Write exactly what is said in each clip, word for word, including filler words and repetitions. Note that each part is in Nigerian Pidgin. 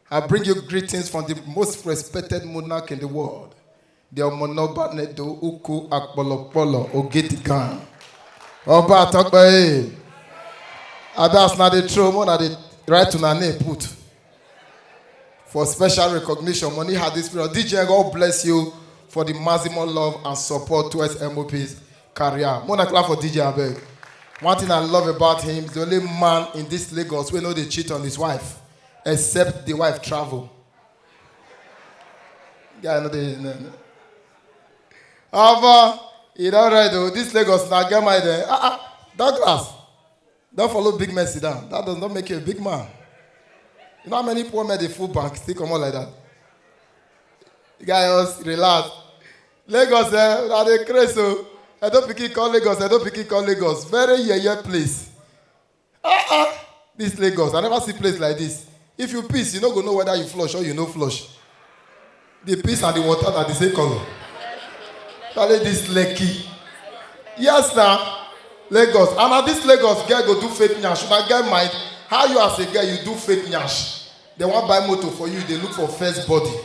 I bring you greetings from the most respected monarch in the world, the Omonoba Nedo Uku Akpolopolo Ogetigan. Oba Tokpe. Others now they throw more, now they write to na name put for special recognition. Money had this period. D J, God bless you for the maximum love and support towards M O P's career. Mona clap for D J, abeg. One thing I love about him, he's the only man in this Lagos wey no dey cheat on his wife, except the wife travel. Guy, no dey, no, no. Omo, e don red o. This Lagos na get mind, eh. Ah, ah, Douglas, don't follow big men sit down. That does not make you a big man. You know how many poor men dey full bank, still comot like that? You guys just relax. Lagos, eh, na dey craze o. Edo pikin call Lagos, Edo pikin call Lagos. Very yeye place. Ah, ah, this Lagos, I never see place like this. If you piss, you no go know whether you flush or you no flush. The piss and the water na the same color. Charlie, this Lekki. Yes, na Lagos. And na this Lagos girl go do fake nyash. Una get mind? How you as a girl, you do fake nyash? They wan buy motor for you, they look for first body.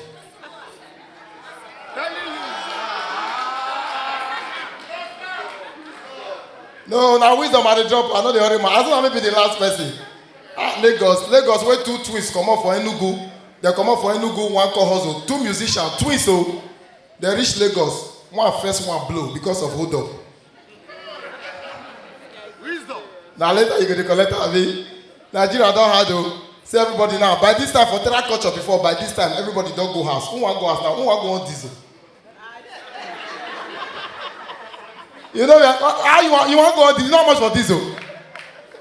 No, na wisdom I dey drop. I no dey hurry man. As long as I be the last person. Ah, Lagos, Lagos, wey two twins comot for Enugu. They comot for Enugu, one call hustle. Two musicians, twins o. They reach Lagos. One first, one blow because of hold up. Wisdom. Na later you go dey collect am, abi? Nigeria don hard o. See everybody now. By this time, for third culture before, by this time, everybody don go house. Who wan go house now? Who wan go on diesel? You know, how you wan, you wan go on diesel? You know how much for diesel?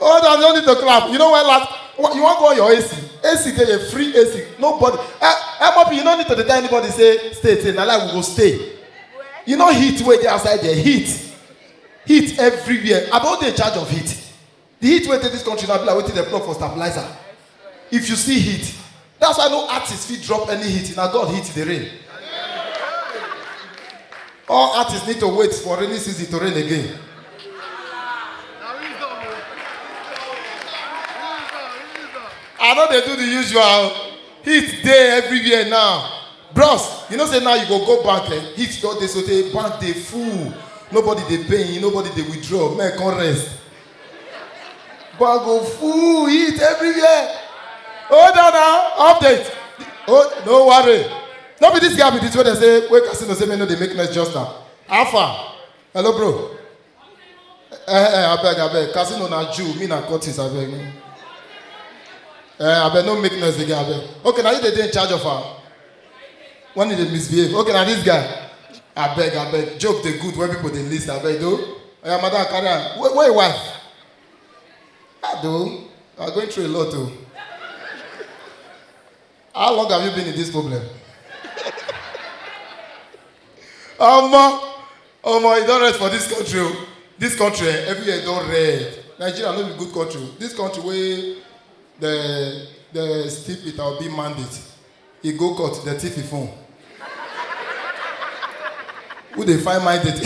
Hold on, no need to clap. You know why last? You wan go on your A C? A C dey a free A C. Nobody. Eh, M O P, you no need to dey tell anybody say stay, stay. Na like we go stay. You know heat wey dey outside there, heat. Heat everywhere. I don dey in charge of heat. The heat wey dey this country na be like wetin dem plug for stabilizer. If you see heat, that's why no artist fit drop any heat. Na God heat dey rain. All artists need to wait for rainy season to rain again. I no dey do the usual. Heat dey everywhere now. Bros, you know say now you go go bank, eh? Heat don dey so tey bank dey full. Nobody dey pay, nobody dey withdraw. Men come rest. Bank go full, heat everywhere. Hold on now, update. Oh, no worry. No be this guy be this wey dem say, wey casino say make no dey make noise just now. How far? Hello, bro. Eh, eh, abeg, abeg. Casino na Jew, me na Curtis, abeg. Eh, abeg, no make noise again, abeg. Okay, na you dey dey in charge of am. When you dey misbehave. Okay, na this guy. Abeg, abeg. Joke dey good when people dey listen, abeg, though. Oya, madam, carry am. Where, where your wife? Ah, though. You are going through a lot, though. How long have you been in this problem? Omo, omo, e don rest for this country o. This country, eh, everywhere don red. Nigeria no be good country o. This country wey the, the steal Peter Obi mandate, e go court, the thief e phone. Who dey find mandate?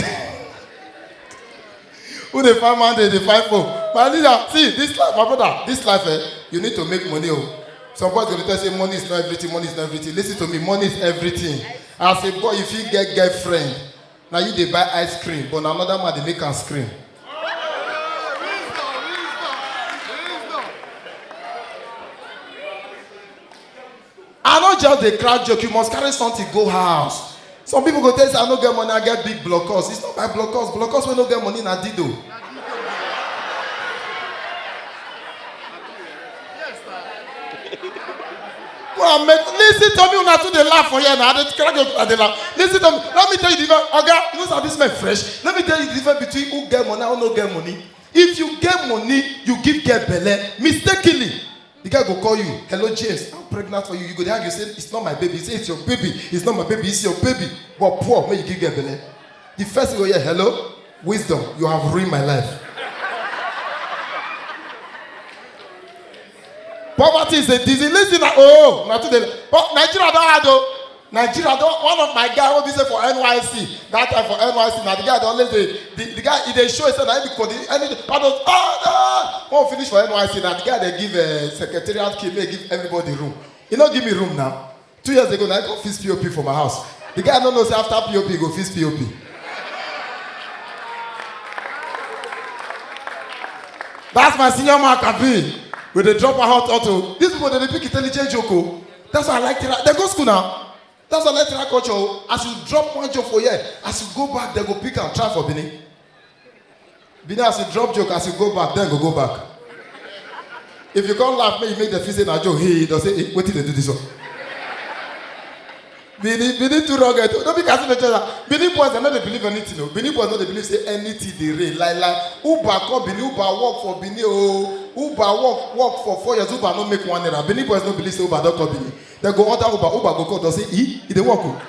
Who dey find mandate, dey find phone? My leader, see, this life, my brother, this life, eh, you need to make money o. Some boys go dey tell say money is not everything, money is not everything. Listen to me, money is everything. As a boy, you fit get girlfriend. Na you dey buy ice cream, but na another man dey make am scream. I no just dey crack joke, you must carry something go house. Some people go tell you say, "I no get money, I get big blockers." It's not by blockers. Blockers wey no get money na dido. Go and make, listen to me, una too dey laugh for here now. I dey crack joke, I dey laugh. Listen to me. Let me tell you the difference. Oga, you know say this man fresh. Let me tell you the difference between who get money and who no get money. If you get money, you give girl belle. Mistakenly, the guy go call you, "Hello, James, I'm pregnant for you." You go dey argue, say, "It's not my baby." You say, "It's your baby." "It's not my baby, it's your baby." But poor, make you give girl belle. The first thing you go hear, "Hello, wisdom, you have ruined my life." Poverty is a disease. Listen, na, oh, na today. But Nigeria don hard o. Nigeria don, one of my guy wey be say for N Y C, that time for N Y C, na the guy dey always dey, the, the guy, he dey show himself na him be coordinator, any, all those, ah, ah, when we finish for N Y C, na the guy dey give, eh, secretariat key, make give everybody room. He no give me room now. Two years ago, na he come fix P O P for my house. The guy no know say after P O P, he go fix P O P. That's my senior man, Kabi. We dey drop our hot auto. These people, they dey pick intelligent joke o. That's why I like Tera. They go school now. That's why I like Tera culture o. As you drop one joke for here, as you go back, they go pick and try for Benin. Benin, as you drop joke, as you go back, then go go back. If you come laugh, make you make the feel say na joke. Hey, they say, "Hey, wetin dey do this one?" Benin, Benin too rugged. No be casino church. Benin boys, they no dey believe anything. No. Benin boys no dey believe say anything dey reign. Like, like, Uber come Benin, Uber work for Benin. Oh, Uber work, work for four years. Uber no make one naira. Benin boys no believe say Uber don come Benin. They go order Uber, Uber go call, they say, "E, e dey work o."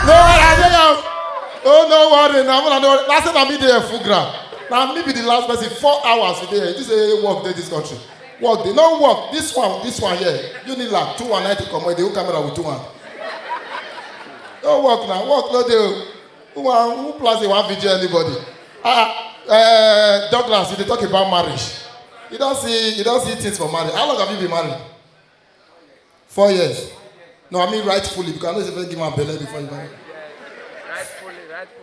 No, I dey now. Oh, no worry. Now, no, no, last time I meet there full ground. Now, me be the last person. Four hours today. You say work dey this country. Work dey. No work. This one, this one here. Unilag, two one ninety come. They who camera with two one. No work now. Work no dey. Who wan, who plan say wan video anybody? Ah, uh, Douglas, you dey talk about marriage. You don see, you don see things for marriage. How long have you been married? Four years. No, I mean rightfully, because I know say first give am belle before you marry.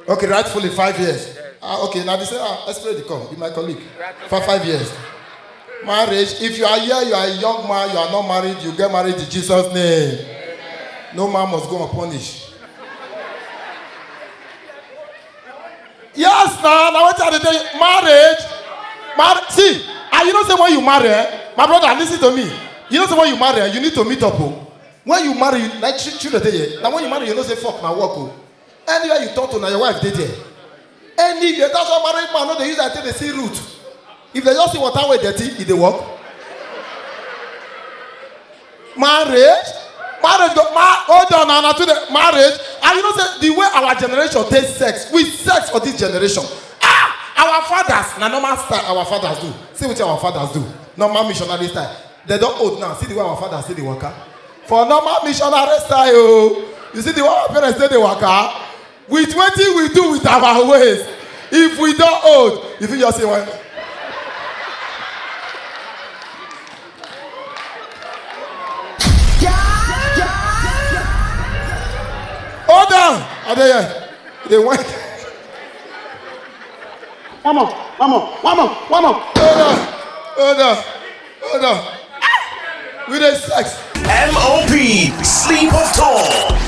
Okay, rightfully five years. Ah, okay, now they say, ah, explain the call. Be my colleague for five years. Marriage, if you are here, you are a young man, you are not married, you get married in Jesus' name. No man must go unpunished. Yes, now, now what are they doing? Marriage. Mar- See, and you know say when you marry, eh, my brother, listen to me. You know say when you marry, eh, you need to meet up. Oh. When you marry, you, like chil- children dey here. Now when you marry, you know say fuck na work. Oh. Anywhere you talk to, now your wife dey there. Anywhere. That's why married man no dey use that thing dey see root. If they just see water wey dirty, e dey work. Marriage, marriage go ma hold on na na today marriage. And you know say the way our generation take sex, we sex for this generation. Ah, our fathers na normal style our fathers do. See wetin our fathers do. Normal missionary style. They don old now. See the way our fathers still dey waka. For normal missionary style o. You see the way our parents take dey waka. With wetin we do with our ways, if we don old, if you just say one. Hold on, I dey here. They want. One more, one more, one more, one more. Hold on, hold on, hold on. Ah! We dey sex. M O P, sleep of talk.